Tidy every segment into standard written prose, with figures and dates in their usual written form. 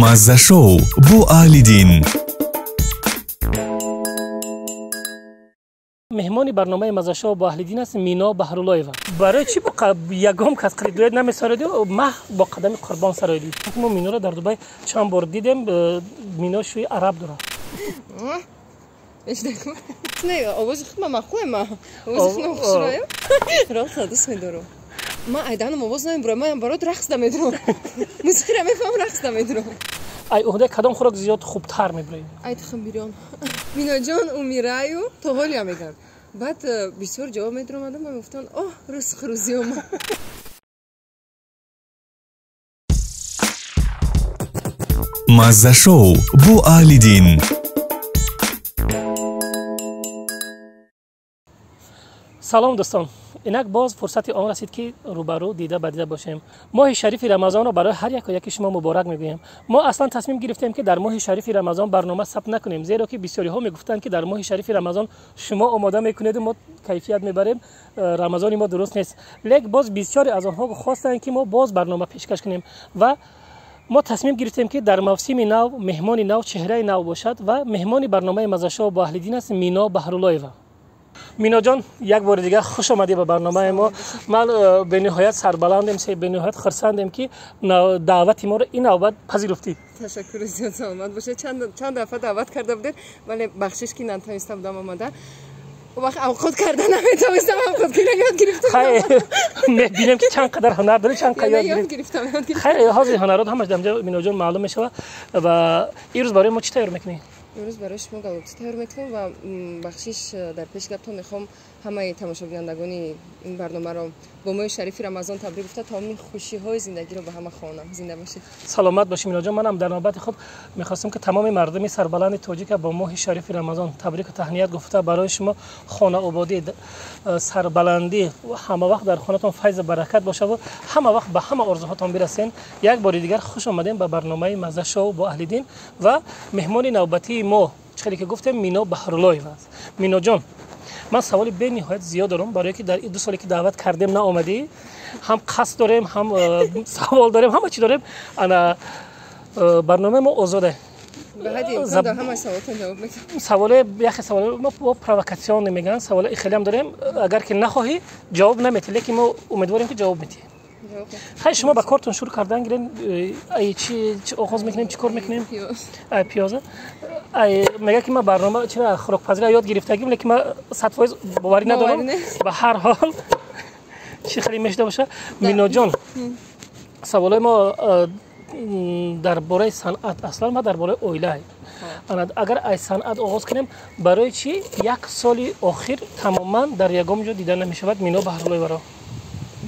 Мазза-шоу бо Аҳлиддин. Меҳмони барномаи Мазза-шоу бо Аҳлиддин аст Мино Баҳруллоева. Барои чӣ бо ягон кас қариб дуэт намесароидӣ, маҳ бо қадами Қурбон сароидӣ? Мо Миноро дар Дубай чанд бор дидем, Мино шӯи араб дорад. Не, овози худ ман махӯем, овози худ хушроем. Рақса дӯст медорам. Ман айданам овоз намебурам, ман барот рақс намедурам. Мусиқиро мефаҳмам, рақс намедурам. Ай уҳдаи кадом хӯрок зиёд хубтар мебурӣ? Ай тухм бирён. Миноҷон, умираю, то ҳолия мегӯянд. Баъд бисёр ҷавоб медуромадам ва мегуфтанд: оҳ, ризқ рӯзӣ омад. Мазза-шоу бо Аҳлиддин. Салом, дӯстон. Инак боз фурсати он расид, ки рӯбарӯ дида ба дида бошем. Моҳи шарифи Рамазонро барои ҳар яку яки шумо муборак мегӯем. Мо аслан тасмим гирифтем, ки дар моҳи шарифи Рамазон барнома сабт накунем, зеро ки бисёриҳо мегуфтанд, ки дар моҳи шарифи Рамазон шумо омода мекунеду мо кайфият мебарем, Рамазони мо дуруст нест. Лек боз бисёре аз онҳо хостанд, ки мо боз барнома пешкаш кунем, ва мо тасмим гирифтем, ки дар мавсими нав меҳмони нав, чеҳраи нав бошад, ва меҳмони барномаи Маззашоу бо Аҳлиддин аст Мино Баҳруллоева. Миноҷон, як бори дигар хуш омадӣ ба барномаи мо. Ман бениҳоят сарбаландем, бениҳоят хурсандем, ки даъвати моро ин навбат пазируфтӣ. Ташаккури зиёд, саломат бошед. Чанд дафъа даъват карда будед, вале бахшиш, ки натавониста будам омада. Вақт авқот карда наметавонистам, авқоткира ёд гирифтам. Мебинем, ки чанд қадар ҳунар дорӣ, чанд қадар ёд гирифтам. Хайр, ҳозир ҳунарот ҳамаш дар инҷа, Миноҷон, маълум мешавад. Ва имрӯз барои мо чӣ тайёр мекунӣ? Имрӯз барои шумо голубцы тайёр мекунам. Ва бахшиш, дар пеши гаптон мехоҳам ҳамаи тамошобинандагони ин барномаро бо моҳи шарифи Рамазон табрик гуфта, тамоми хушиҳои зиндагиро ба ҳама хоҳонам. Зинда бошед. Саломат бошӣ, Миноҷон. Манам дар навбати худ мехостам, ки тамоми мардуми сарбаланди тоҷика бо моҳи шарифи Рамазон табрику таҳният гуфта, барои шумо хонаободӣ, сарбаландӣ, ҳама вақт дар хонатон файзу баракат бошаву ҳама вақт ба ҳама орзуҳотон бирасен. Як бори дигар хуш омадем ба барномаи Мазза-шоу бо Аҳлиддин. Ва меҳмони навбатии мо, чӣ хеле ки гуфтем, Мино Баҳруллоева аст. Миноҷон, ман саволи бениҳоят зиёд дорам, барое ки дар 2 соле ки даъват кардем, наомадӣ. Ҳам қасд дорем, ҳам савол дорем, ҳама чӣ дорем. Ана барномаи мо озода. Саволе, яхе саволе мо провокационный мегӯянд, саволи хелеам дорем. Агар ки нахоҳӣ, ҷавоб наметиҳӣ, лекин мо умедворем, ки ҷавоб метиҳӣ. Хайр, шумо ба кортон шурӯъ кардан гирем. Чи оғоз мекунем, чӣ кор мекунем? Пиёза. Мега, ки ман барнома чира хӯрокпазира ёд гирифтагим, лекин ман 100% боварӣ надорам. Ба ҳар ҳол, чӣ хеле мешуда боша. Миноҷон, саволои мо дар бораи санъат аслан ва дар бораи оила. Агар аз санъат оғоз кунем, барои чӣ як соли охир тамоман дар ягон ҷо дида намешавад Мино Баҳруллоеваро?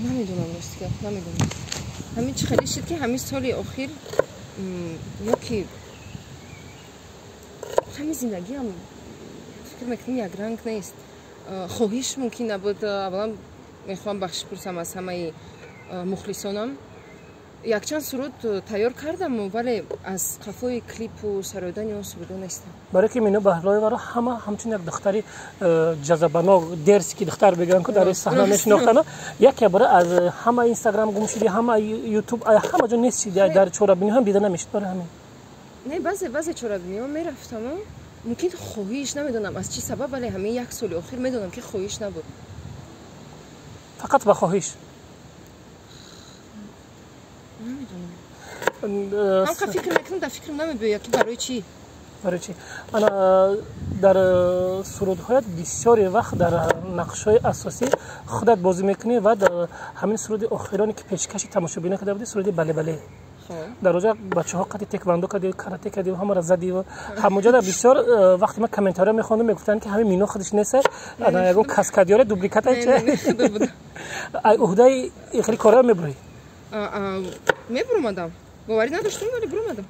Намедонам, рости гап, намедонам. Ҳамин чӣ хеле шуд, ки ҳамин соли охир ё ки ҳамин зиндагиам, фикр мекунам, якранг нест, хоҳиш мумкин набуд. Аввалан мехоҳам бахшиш пурсам аз ҳамаи мухлисонам. Якчанд суруд тайёр кардам, вале аз қафои клипу сароидани он сурудо нестам. Барое ки Мино Баҳруллоеваро ҳама ҳамчун як духтари ҷазабанок, дерзкий духтар бигӯям, ки дар саҳна мешинохтанд, яке бора аз ҳама Инстаграм гум шуди, ҳама Ютуб, ҳама ҷо нест шуди, дар чорабиниҳо ҳам дида намешуд. Барои ҳамин. Не, баъзе баъзе чорабиниҳо мерафтам. Мумкин хоҳиш, намедонам аз чӣ сабаб, вале ҳамин як соли охир медонам, ки хоҳиш набуд. Фақат ба хоҳиш? Намедонам, ҳамқа фикр мекунам, дар фикрам намебиёяд, ки барои чӣ. Барои чӣ? Ана дар сурудҳоят бисёре вақт дар нақшҳои асосӣ худат бозӣ мекунӣ, ва ҳамин суруди охироне, ки пешкаши тамошобино карда будӣ, суруди «Бале, бале», дар оҷа бачаҳо қати теквандо кардӣ, карате кардӣ, ҳамаро задӣ. Ҳамоҷода бисёр вақте ман комментариҳо мехондам, мегуфтанд, ки ҳамин Мино худаш нест, ягон каскадёре, дубликата. Уҳдаи хеле корро мебурӣ? Мебуромадам, боварӣ надоштам, вале буромадам.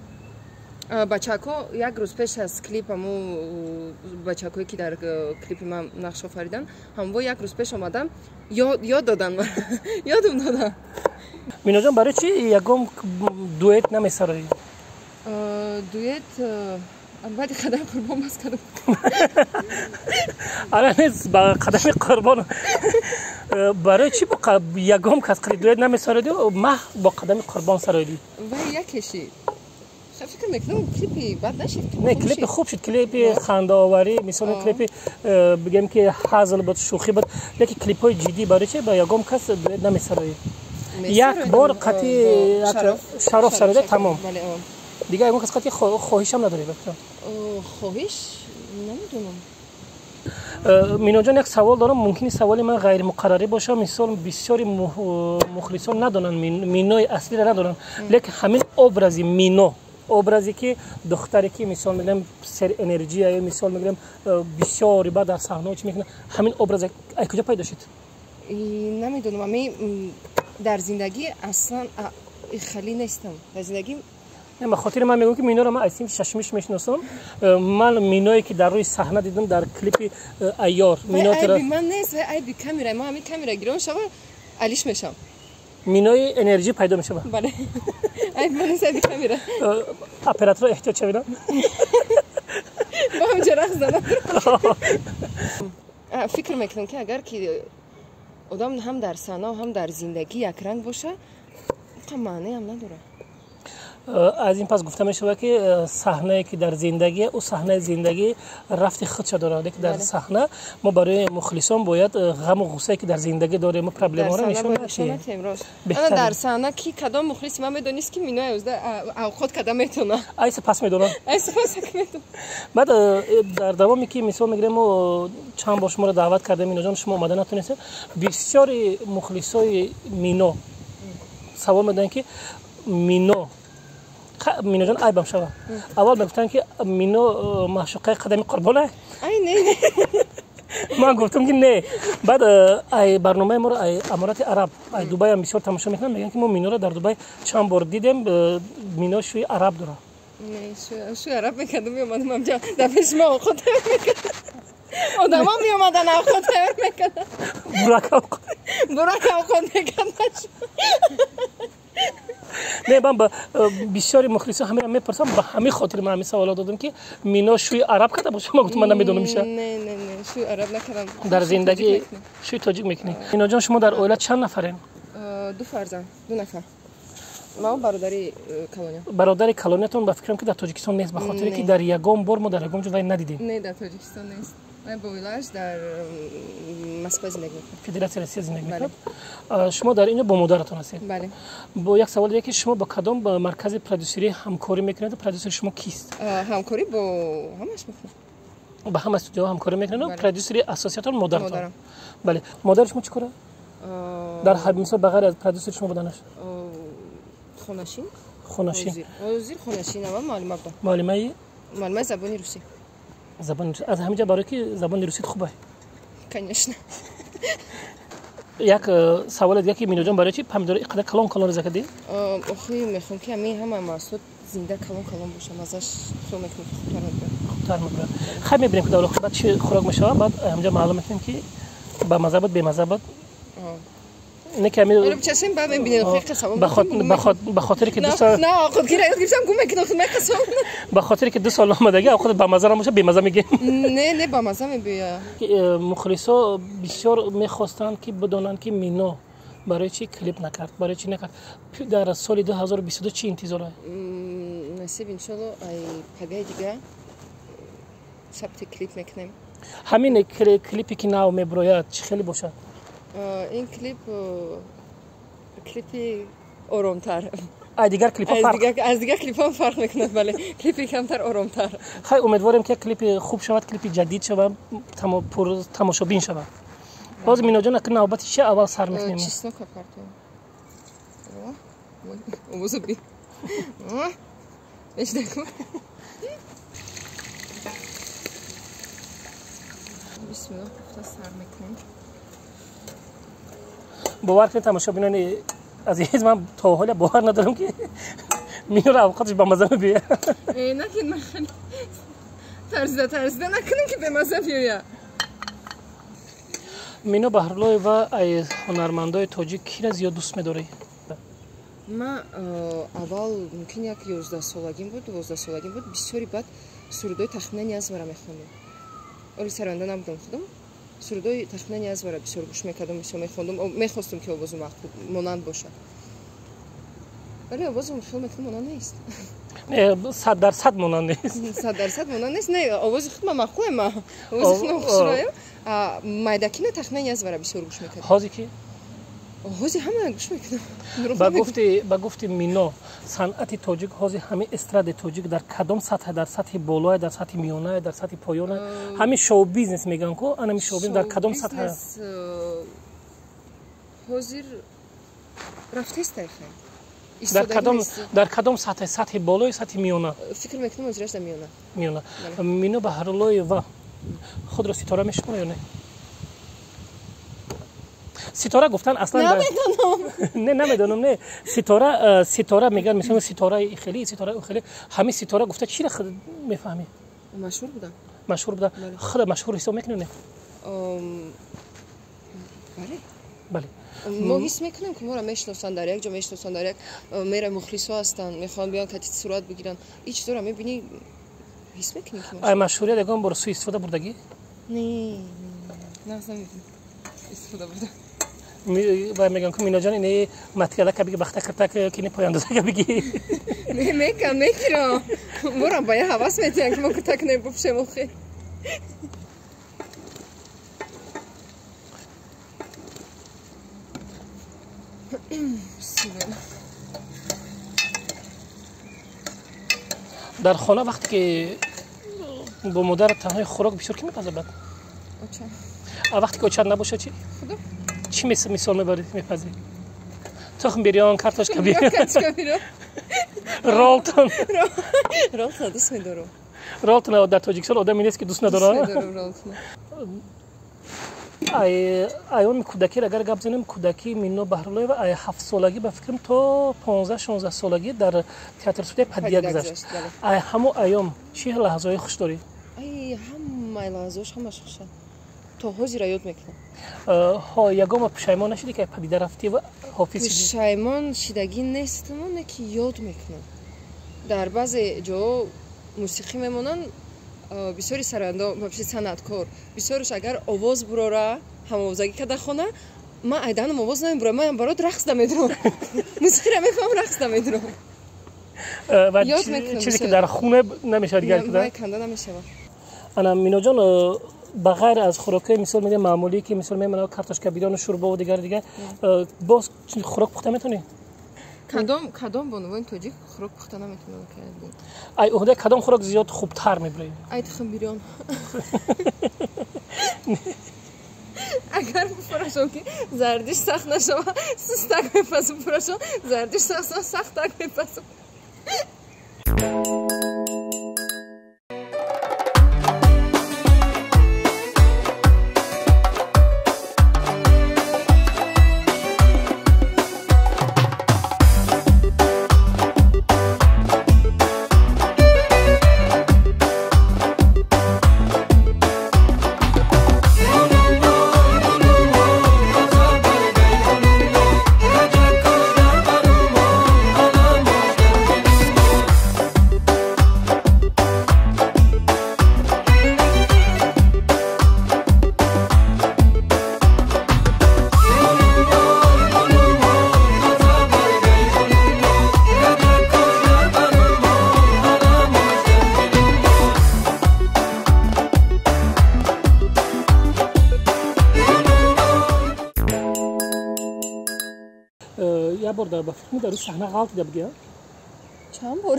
Бачаҳо як рӯз пеш аз клип, ҳамо бачаҳое, ки дар клипи ман нақш офариданд, ҳамво як рӯз пеш омадам, ёд додан, ёдум додам. Миноҷон, барои чӣ ягон дуэт намесароӣ? Дуэт баъди қадами Қурбон бас кардам. Ара нез, ба қадами Қурбон. Барои чӣ ягон кас қариб дуэт намесароидӣ, маҳ бо қадами Қурбон сароидӣ? Вай якеши. Фикр мекунам клипи бад нашид. Не, клипи хуб шуд, клипи хандаоварӣ, мисол клипи бигем ки ҳазл буд, шӯхӣ буд, лекин клипҳои ҷиддӣ барои чи ба ягон кас дуэт намесароӣ? Як бор қатъи Шароф сароида, тамом. Дигар ягон кас қатъи хоҳишам надорӣ? Хоҳиш намедонам. Миноҷон, як савол дорам, мумкин саволи ман ғайримуқаррарӣ бошад. Мисол, бисёри мухлисон надонанд, Минои аслиро надонанд, лекин ҳамин образи Мино, образе ки духтаре ки мисол мегирем сер энергия ё мисол мегирем бисёри баъд дар саҳнаҳо чӣ мекунад, ҳамин образ ай куҷо пайдо шуд? Намедонам, ами дар зиндагӣ аслан хали нестам. Дар зиндагӣ ба хотири ман мегӯям ки Миноро ман аз синфи шашумиш мешиносам. Ман Миное ки дар рӯи саҳна дидам дар клипи Айёр, айби ман нест, вай айби камера. Ман ҳамин камера гирон шава, алиш мешавам. Минои энергия пайдо мешавад. Бале, айби ман нест, айби камера. Операторо эҳтиёт шавида, бо ҳамҷа рақс занад. Фикр мекунам ки агар ки одам ҳам дар саҳна ҳам дар зиндагӣ якранг боша, маънеам надорад. Аз ин пас гуфта мешавад ки саҳнае ки дар зиндагӣ, ӯ саҳнаи зиндагӣ рафти худша дорад, лекин дар саҳна мо барои мухлисон бояд ғаму ғуссае ки дар зиндагӣ дорем, мо проблемаро нишон надиҳем. Дар саҳна ки кадом мухлиси ман медонист ки Минои авқот када метавонад? Айса пас медонад, айса пас метавонад. Баъд дар давоме ки мисол мегирем, мо чанд бор шуморо даъват кардем, Миноҷон, шумо омада натонистед. Бисёри мухлисои Мино савол медиҳанд ки Мино, Миноҷон, айбам шава, аввал мегуфтанд ки Мино маъшуқаи қадами Қурбона. Ай, не. Ман гуфтам ки не. Баъд ай барномаи моро ай Аморати Араб, ай Дубайам бисёр тамошо мекунанд, мегӯянд ки мо Миноро дар Дубай чанд бор дидем, Мино шӯи араб дорад. Не, шӯи араб мекардам, меомадам ҳамҷа дар пеши ма овқот тайёр мекардам, одамо меомадан овқот тайёр мекардам, бурак овқот мекардам. Не, ман ба бисёри мухлисон ҳамеро мепурсам, ба ҳамин хотир ман ҳамин саволо додам ки Мино шӯи араб карда бош. Шумо гуфт ман намедонам иша. Не, не, не, шӯи араб накардам. Дар зиндагӣ шӯи тоҷик мекунӣ. Миноҷон, шумо дар оила чанд нафарем? Ду фарзанд, ду нафар. Ман бародари калониям. Бародари калониятон ба фикрам ки дар Тоҷикистон нест, ба хотире ки дар ягон бор мо дар ягон ҷо вай надидем. Не, дар Тоҷикистон нест. Вай бо оилааш дар Москва зиндагӣ мекунад. Федератсияи Россия зиндагӣ мекунад. Шумо дар инҷо бо модаратон ҳастед? Бале. Бо як савол дига ки шумо бо кадом маркази продюсерӣ ҳамкорӣ мекунед? Продюсери шумо кист? Ҳамкорӣ бо ҳамаш мекунам. Ба ҳама студияҳо ҳамкорӣ мекунед? Продюсери асосиятон модаратон? Бале. Модари шумо чӣ кора? Дар мисол ба ғайр аз продюсери шумо буданаш? Хонашин. Хонашин. Ҳозир хонашин, аввал муаллима будам. Муаллимаи? Муаллимаи забони русӣ. Забони русӣ. Аз ҳамин ҷо барои ки забони русит хуб ай? Конечно. Як саволе дига ки Миноҷон, барои чи помидори иқадар калон калон реза кардӣ? Охи мехоҳам ки ҳамин ҳама маҳсулот зинда калон калон боша, маззаш хел мекунам ки хубтар мебурад. Хубтар мебурад. Хай, мебинем ки дар баъд чи хӯрок мешавад, баъд ҳамҷа маълум мекунем ки ба мазза буд, бемазза буд. Не ки ҳамин чашм баъд мебинед, хеле қасабон. Ба хотире ки ду сол на овқот гира ёд гирифтам, гум мекунам худ меқасабон. Ба хотире ки 2 сол омадаги, овқот ба мазза намоша, бемазза мегӯем. Не, не, ба мазза мебиёяд. Мухлисо бисёр мехостанд ки бидонанд ки Мино барои чи клип накард, барои чи накард. Дар соли 2022 чӣ интизор? Насиб, иншолло, ай пагаи дига сабти клип мекунем. Ҳамин клипе ки нав мебирояд чӣ хеле бошад? Ин клип клипи оромтар. Аз дигар клипҳо фарқ? Аз дигар клипҳо фарқ мекунад, бале. Клипи камтар оромтар. Хай, умедворем ки клипи хуб шавад, клипи ҷадид шавад, тамошобин шавад. Ҳозир Миноҷон, акн навбати чи аввал сар мекунем? Чеснока партоем. Овозо би. Мешнакун. Бисмиллоҳ гуфта сар мекунем. Бовар кунед, тамошобинони азиз, ман то ҳоля бовар надорам ки Миноро авқоташ ба мазза мебиёяд. Накун, ман хеле тарзида тарзида накунам ки бемазза биёяд. Мино Баҳруллоева, ай ҳунармандои тоҷик киро зиёд дӯст медорӣ? Ман аввал мумкин як 11 солагим буд, 12 солагим буд, бисёри баъд сурудои Тахмина Ниязоваро мехондам. Оли сароянда набудам худам, сурудои Тахмина Ниязоваро бисёр гӯш мекардам, бисёр мехондам, мехостам ки овозу монанд бошад. Вале овозам хиёл мекунам монанд нест. Не, 100% монанд нест. 100% монанд нест. Не, овози худ ма маъқулем, ма. Овози худ хушроям. Майдакина тахминан язвара бисёр гӯш мекардам. Ҳозир ки? Ҳозир ҳама гӯш мекунам. Ба гуфти Мино, санъати тоҷик ҳозир ҳамин эстрадаи тоҷик дар кадом сатҳ, дар сатҳи болое, дар сатҳи миёнае, дар сатҳи поёнае? Ҳамин шоу-бизнес мегӯянд ку, анами шоу-бизнес дар кадом сатҳ? Ҳозир рафтест айхай. Дар кадом сатҳ? Сатҳи болое, сатҳи миёна? Фикр мекунам ҳозираш дар миёна. Миёна. Мино Баҳруллоева худро ситора мешуморад ё не? Ситора гуфтан аслан намедонам. Не, намедонам, не. Ситора, ситора мегӯянд, мисол ситораи хеле, ситораи хеле. Ҳамин ситора гуфта чиро худ мефаҳмӣ? Машҳур будам. Машҳур буда. Худро машҳур ҳисоб мекунӣ не? Бале. Бале. Мо ҳис мекунем, ки моро мешиносанд, дар як ҷо мешиносанд, дар як мера мухлисо ҳастанд, мехоҳанд биён кати сурат бигиранд. Ин чизоро мебинӣ, ҳис мекунӣ ки ай машҳурият ягон бор суистифода бурдагӣ? Не, нағз намебинам истифода бурда. Ва мегӯям ки Миноҷон, ини материалака биги, бахта киртак ки ини пояндозака биги. Не, мекам, мегирам. Морам ба я ҳавас метиҳанд, ки мо киртак небупшем охи. Дар хона вақте ки бо модар танҳои хӯрок бисёр ки мепазад баъд? Оча. А вақте ки очат набошад чӣ? Худо. Чӣ мисол мебарӣ, мепазӣ? Тухм бирён, картошка бирён. Картошка бирён. Ролтон. Ролтон дӯст медорам. Ролтон дар Тоҷикистон одаме нест ки дӯст надорад. Дӯст медорам ролтон. Айёми кӯдакиро агар гап занем, кӯдакии Мино Баҳруллоева ай 7-солагӣ ба фикрам то 15-16 солагӣ дар театр студияи Падида гузашт. Ай ҳамон айём чӣ лаҳзаҳои хуш дорӣ? Ай ҳамаи лаҳзаҳош ҳамаш хушанд. То ҳозира ёд мекунам. Ҳо, ягон бор пушаймон нашудӣ ки Падида рафтӣ ва ҳофиз шудӣ? Пушаймон шидагӣ нестам, не ки ёд мекунам. Дар баъзе ҷоҳо мусиқӣ мемонанд, бисёри сарояндао, вообще санъаткор, бисёрш агар овоз бурора, ҳамовозагӣ карда хона, ман айданам овоз намебурам, ман барот рақс намедурам. Мусиқиро мефаҳмам, рақс намедурам. Ва чизе ки дар хона намешавад дигар кида? Канда намешавад. Ана Миноҷон, ба ғайр аз хӯрокҳои мисол медиҳем маъмулӣ, ки мисол мемонад картошка бирёну шӯрбову дигар дигар, боз хӯрок пухта метавонӣ? Кадом бонувони тоҷик хӯрок пухта наметавонанд? Ай уҳдаи кадом хӯрок зиёд хубтар мебурӣ? Ай тухм бирён. Агар бупурашон ки зардиш сахт нашава, сустак мепазам, пурашон зардиш сахт сахтак мепазам. Як бор ба фикр дар рӯи саҳна ғалтида будӣ? Чанд бор?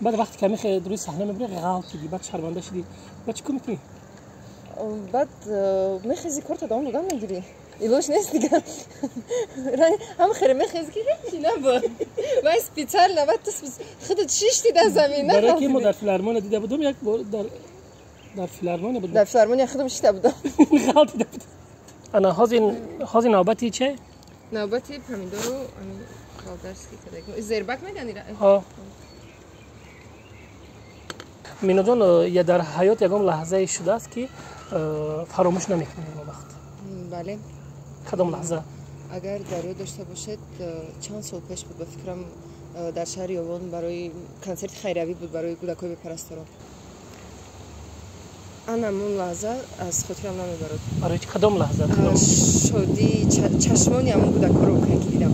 Баъд вақте ки ҳамин рӯи саҳна мебурӣ ғалтидӣ, баъд шарманда шудӣ, баъд чӣ кор мекунӣ? Баъд мехези, корта давом додан мегирӣ. Илоҷ нест дигар. Ҳам хеле мехези ки ҳечи набуд. Вай специально, баъд ту худат шишти дар замин. Барои ки мо дар филармония дида будем, як бор дар филармония будем. Дар филармония худам шишта будам. Ғалтида будам. Ана ҳозир навбати че? Навбати помидору ами болгарский кадаг. Зербак мегӯянд ира? Ҳо. Миноҷон, я дар ҳаёт ягон лаҳзае шудааст ки фаромӯш намекунӣ он вақт? Бале. Кадом лаҳза? Агар дар ёд дошта бошед, чанд сол пеш буд, ба фикрам дар шаҳри Ёвон барои консерти хайриявӣ буд барои кӯдакҳои бепарасторон. Анамон лаҳза аз хотирам намебарад. Барои чӣ? Кадом лаҳза? Шодии чашмони ҳамон кӯдакҳоро ки дидам.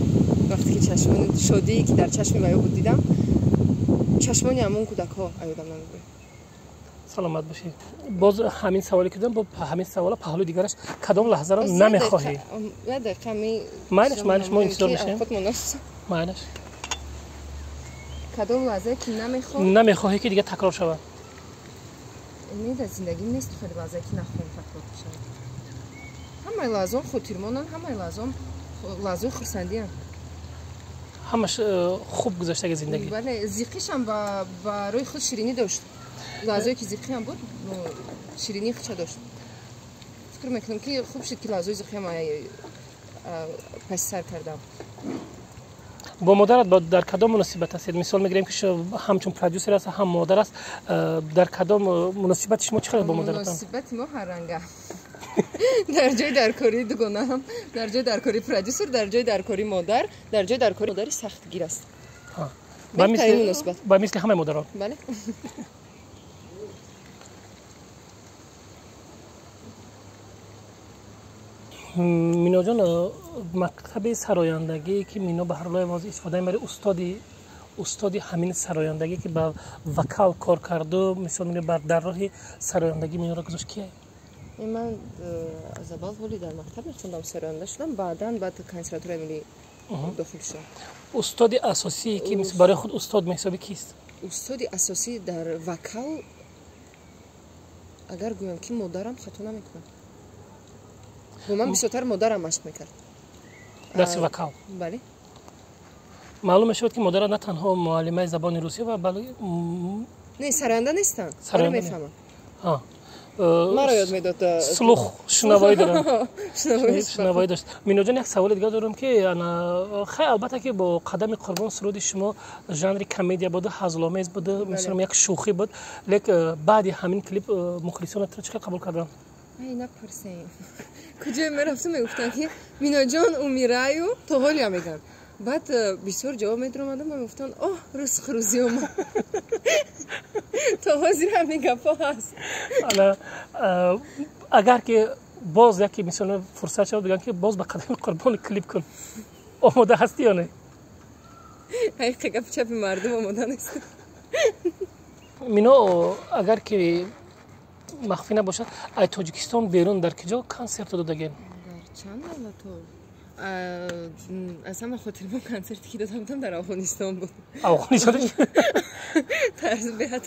Вақте ки чашмони шодие ки дар чашми ваё буд дидам, чашмони ҳамон кӯдакҳо аёдам намебурад. Саломат бошӣ. Боз ҳамин саволе ки додам, бо ҳамин савола паҳлӯи дигараш, кадом лаҳзаро намехоҳӣ? Як дақиқа Майлаш, майлаш, мо интизор мешавем. Майлаш. Кадом лаҳзае ки намехоҳ? Намехоҳӣ ки дигар такрор шавад. Не, дар зиндагим нест хеле лаҳзае ки нахоҳам такрор шавад. Ҳамаи лаҳзаом хотирмонанд, ҳамаи лаҳзаом лаҳзаи хурсандиам. Ҳамаш хуб гузаштаги зиндагӣ. Бале, зиқишам барои худ ширинӣ дошт. Лаҳзае ки зиқиам буд, ширинии худша дошт. Фикр мекунам ки хуб шуд ки лаҳзаи зиқиам паси сар кардам. Бо модарат дар кадом муносибат ҳастед? Мисол мегирем ки ҳамчун продюсер аст, ҳам модар аст. Дар кадом муносибати шумо чӣ қадр бо модаратон? Муносибати мо ҳарранга. Дар ҷои даркории дугонаам, дар ҷои даркории продюсер, дар ҷои даркории модар, дар ҷои даркории модари сахтгир аст. Ба мисли ҳамаи модарон. Бале. Миноҷон, мактаби сарояндагие ки Мино Баҳруллоева ҳозир истифода мебарад, устоди ҳамин сарояндагие ки ба вокал кор карду, мисол мегирем, дар роҳи сарояндагӣ Миноро гузошт, кие? Ман аз аввал ҳоли дар мактаб мехондам, сароянда шудам, баъдан баъд консерваторияи миллӣ дохил шудам. Устоди асосие ки барои худ устод меҳисобӣ кист? Устоди асосӣ дар вокал, агар гӯям ки модарам, хато намекунам. Бо ман бисёртар модарам машқ мекард. Дарси вокал? Бале. Маълум мешавад ки модара на танҳо муаллимаи забони русия ва балки не, сароянда нестанд, вале мефаҳмам. Маро ёд медод. Слух, шунавоӣ дорам. Шунавоӣ дошт. Миноҷон, як саволи дигар дорам ки хай, албатта ки бо қадами қурбон суруди шумо жанри комедия буду, ҳазломез буду, мисол як шӯхӣ буд, лек баъди ҳамин клип мухлисонатро чӣ хел қабул карданд? Ай, напурсем. Куҷое мерафтам, мегуфтанд ки Миноҷон, умираю, то ҳолия мегӯянд. Баъд бисёр ҷавоб медаромадам ва мегуфтанд, оҳ, рӯзху рӯзӣ омад. То ҳозир ҳамин гапҳо ҳаст. Агар ки боз яке мисол фурсат шавад, бигӯянд ки боз ба қадами қурбон клип кун, омода ҳастӣ ё не? Ҳақиқа гапи чапи мардум, омода нестам. Мино, агар ки махфӣ набошад, ай Тоҷикистон берун дар куҷо консертро додагем? Дар чанд давлатҳо. Аз ҳама хотирмон консерте ки дода будам дар Афғонистон буд. Афғонистон? Беҳад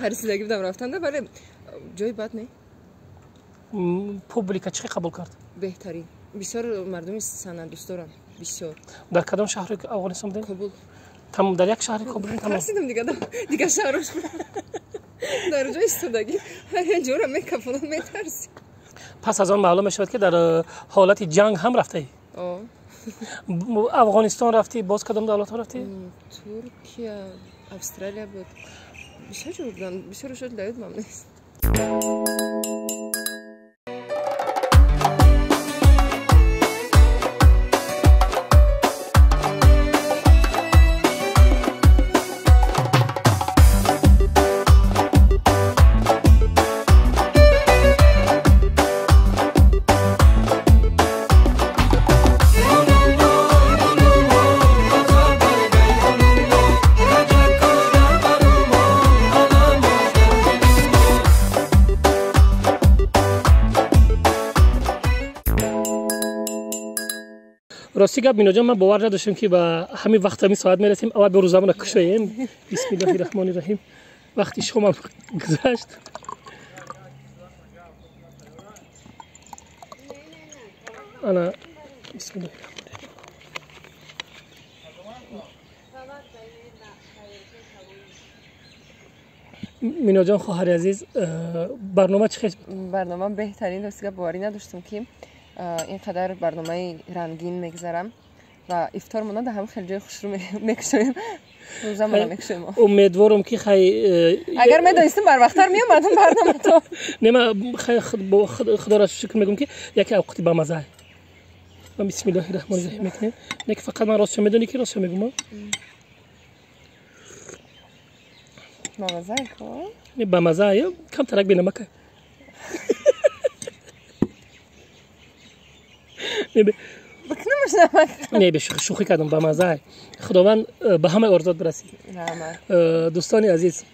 тарсидагӣ будам рафтанда, вале ҷои бад не. Публика чӣ қабул кард? Беҳтарин. Бисёр мардуми санъатдӯст дорам, бисёр. Дар кадом шаҳри Афғонистон будем? Кобул. Тамом, дар як шаҳри Кобул тамом. Тарсидам дигар шаҳрош. Дар ҷои истодагӣ ҳар як ҷоро мекафонам, метарсим. Пас аз он маълум мешавад ки дар ҳолати ҷанг ҳам рафтаӣ. Афғонистон рафтӣ, боз кадом давлатҳо рафтӣ? Туркия, Австралия буд. Бисёр ҷо будам, бисёр шуд, даёдмам нест. Рости гап, Миноҷон, ман бовар надоштам ки ба ҳамин вақт, ҳамин соат мерасем. Аввал ба рӯзамона кушоем. Бисмиллоҳи раҳмони раҳим. Вақти шомам гузашт. Ана, бисмиллоҳи раҳмони раҳим. Миноҷон, хоҳари азиз, барнома чӣ хел буд? Барнома беҳтарин. Рости гап, боварӣ надоштам ки ин қадар барномаи рангин мегзарам ва ифтор монад ҳам хеле ҷои хушрӯ мекушоем, рӯзамона мекушоем. Умедворам ки хай агар медонистам барвақттар меомадам барномато. Не, ман хай худоро шукр мегӯям ки яке авқоти бамаза. Ман бисмиллоҳи раҳмони раҳим мекунем. Не ки фақат ман ростшо медонӣ ки ростшо мегӯям. Бамаза ко? Не, бамаза, камтарак бенамака. Бакнам Не, шӯхӣ кардам, ба мазза. Худованд ба ҳамаи орзуот бирасӣ. Дӯстони азиз,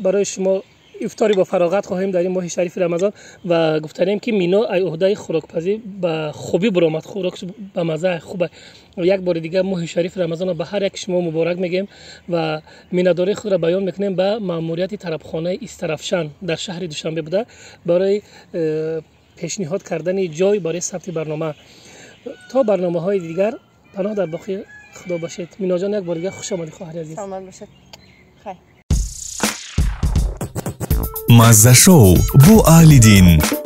барои шумо ифтори бо фароғат хоҳем дар ин моҳи шарифи Рамазон ва гуфтанем, ки Мино ай уҳдаи хӯрокпазӣ ба хубӣ буромад, хӯрок ба мазза хуба. Як бори дигар моҳи шарифи Рамазонро ба ҳар яки шумо муборак мегӯем ва миннатдории худро баён мекунем ба маъмурияти тарабхонаи Истарафшан дар шаҳри Душанбе буда барои пешниҳод кардани ҷой барои сабти барнома. То барномаҳои дигар паноҳ дар боқи Худо бошед. Миноҷон, як бори дигар хуш омадӣ, хоҳари азиз. Саломат бошед. Хайр. Мазза шоу бо Аҳлиддин.